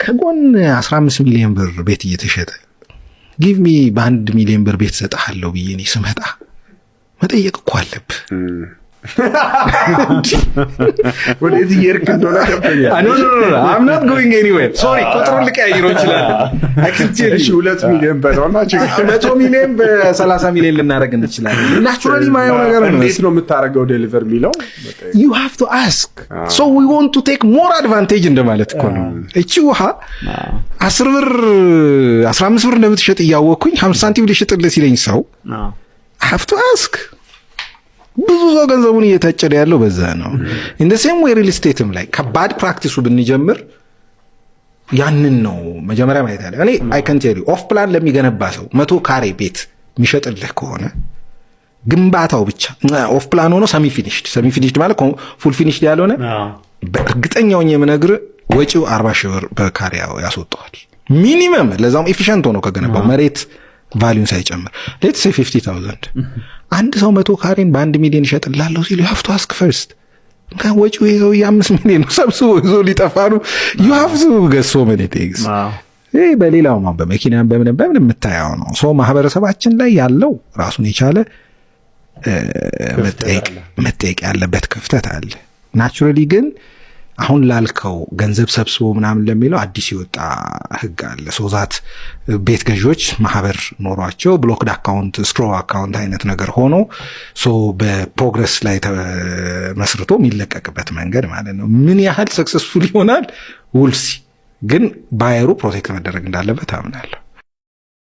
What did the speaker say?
ከጎን 15 ሚሊዮን ብር ቤት እየተሸጠ give me በ1 ሚሊዮን ብር ቤት ሰጠሃለሁ ብዬ እኔ ስመጣ መጠየቅ እኮ አለብህ። ወዴት እየሄድክ እንደሆነ ገብቶኛል። I'm not going anywhere, sorry። ቁጥሩን ልቀያይረው እችላለሁ። እሺ፣ 2 ሚሊዮን በለውና ችግር 100 ሚሊዮን በ30 ሚሊዮን ልናደርግ እንችላለን። Naturally ማየው ነገር ነው። እንዴት ነው የምታደርገው deliver የሚለው You have to ask, so we want to take more advantage እንደማለት እኮ ነው። እቺ ውሃ 10 ብር 15 ብር እንደምትሸጥ እያወቅኩኝ 50 ሳንቲም ሊሸጥልህ ሲለኝ ሰው have to ask። ብዙ ሰው ገንዘቡን እየታጨደ ያለው በዛ ነው። In same way real estate ም ላይ ከባድ practice ኡ ብንጀምር ያንን ነው መጀመሪያ ማየት ያለ። እኔ I can tell you, off plan ለሚገነባ ሰው 100 ካሬ ቤት የሚሸጥልህ ከሆነ ግንባታው ብቻ off plan ሆኖ semi finished፣ semi finished ማለት full finished ያልሆነ፣ በእርግጠኛው የምነግርህ ወጪው 40 ሺህ ብር በካሬ ያስወጣዋል minimum። ለዛውም efficient ሆኖ ከገነባው መሬት value ን ሳይጨምር let's say 50,000። አንድ ሰው 100 ካሬን በ1 ሚሊዮን ይሸጥላለሁ ሲሉ have to ask first። እንኳን ወጪው ይዘው የ5 ሚሊዮን ሰብስቦ ይዞ ሊጠፋ ነው። You have to guess so many things። ይህ በሌላው በመኪና በምን በምን የምታየው ነው። So ማህበረሰባችን ላይ ያለው ራሱን የቻለ መጠየቅ ያለበት ክፍተት አለ። Naturally ግን አሁን ላልከው ገንዘብ ሰብስቦ ምናምን ለሚለው አዲስ የወጣ ህግ አለ። So that ቤት ገዢዎች ማህበር ኖሯቸው blocked account፣ escrow account አይነት ነገር ሆኖ so በ progress ላይ ተመስርቶ የሚለቀቅበት መንገድ ማለት ነው። ምን ያህል successful ይሆናል we'll see፣ ግን buyer ኡ protect መደረግ እንዳለበት አምናለሁ።